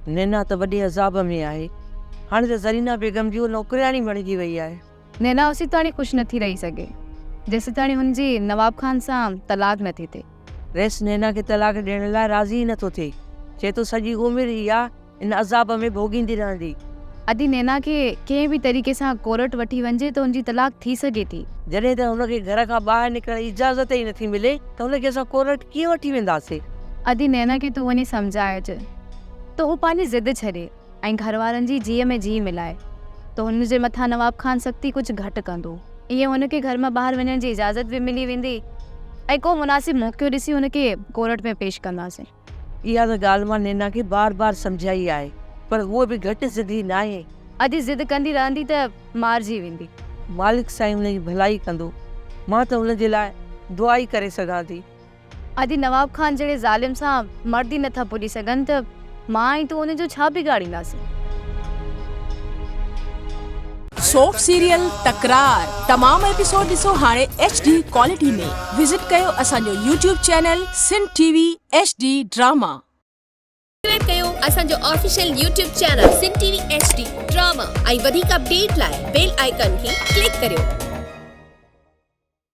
نينا ته وڏي عذاب ۾ آهي. هاڻي ته زرينا بيگم جي هوء نوڪرياڻي بڻجي وئي آهي. نينا اوسيتاڻي خوش نٿي رهي سگهي، جيسيتاڻي هن جي نواب خان سان طلاق نٿي ٿئي. رئيس نينا کي طلاق ڏيڻ لاء راضي ئي نٿو ٿئي. چئي ٿو سڄي عمر اها ان عذاب ۾ ڀوڳيندي رهندي. ادي نينا کي ڪنهن به طريقي سان ڪورٽ وٺي وڃجي ته هن جي طلاق ٿي سگهي ٿي. جڏهن ته هن کي گهر کان ٻاهر نڪرڻ جي اجازت ئي نٿي ملي ته هن کي اسان ڪورٽ ڪيئن وٺي وينداسين؟ ادي نينا کي تون وڃي سمجهائي اچ ته هو پنهنجي ضد ڇڏي. ۽ گهر وارن جي جيء ۾ جيء ملائي ته هن جي مٿان نواب خان سختي ڪجهه گهٽ ڪندو. ائين هن کي گهر مان ٻاهر وڃڻ جي اجازت به ملي ويندي ۽ ڪو مناسب موقعو ڏسي هن کي ڪورٽ ۾ پيش ڪنداسين. اها ته ڳالهه مان نينا کي بار بار سمجهائي آهي پر هوء به گهٽ ضدي ناهي. ادي ضد ڪندي رهندي ته مارجي ويندي. مالڪ سائين هن جي ڀلائي ڪندو. مان ته هن جي لاء دعا ئي ڪري سگهان ٿي. ادي نواب خان جهڙي ظالم سان مرد ئي نٿا پڄي سگهن ته مان ۽ تون ان جو ڇا بگاڙينداسين. سوپ سيريل تڪرار تمام ايپيسوڊ ڏسو هاڻي ايڇ ڊي ڪوالٽي ۾ وزٽ ڪيو اسان جو YouTube channel Sindh T V H D drama. Subscribe ڪيو اسان جو official YouTube channel Sindh T V H D drama ۽ وڌيڪ اپڊيٽ لاء بيل آئيڪان کي ڪلڪ ڪريو.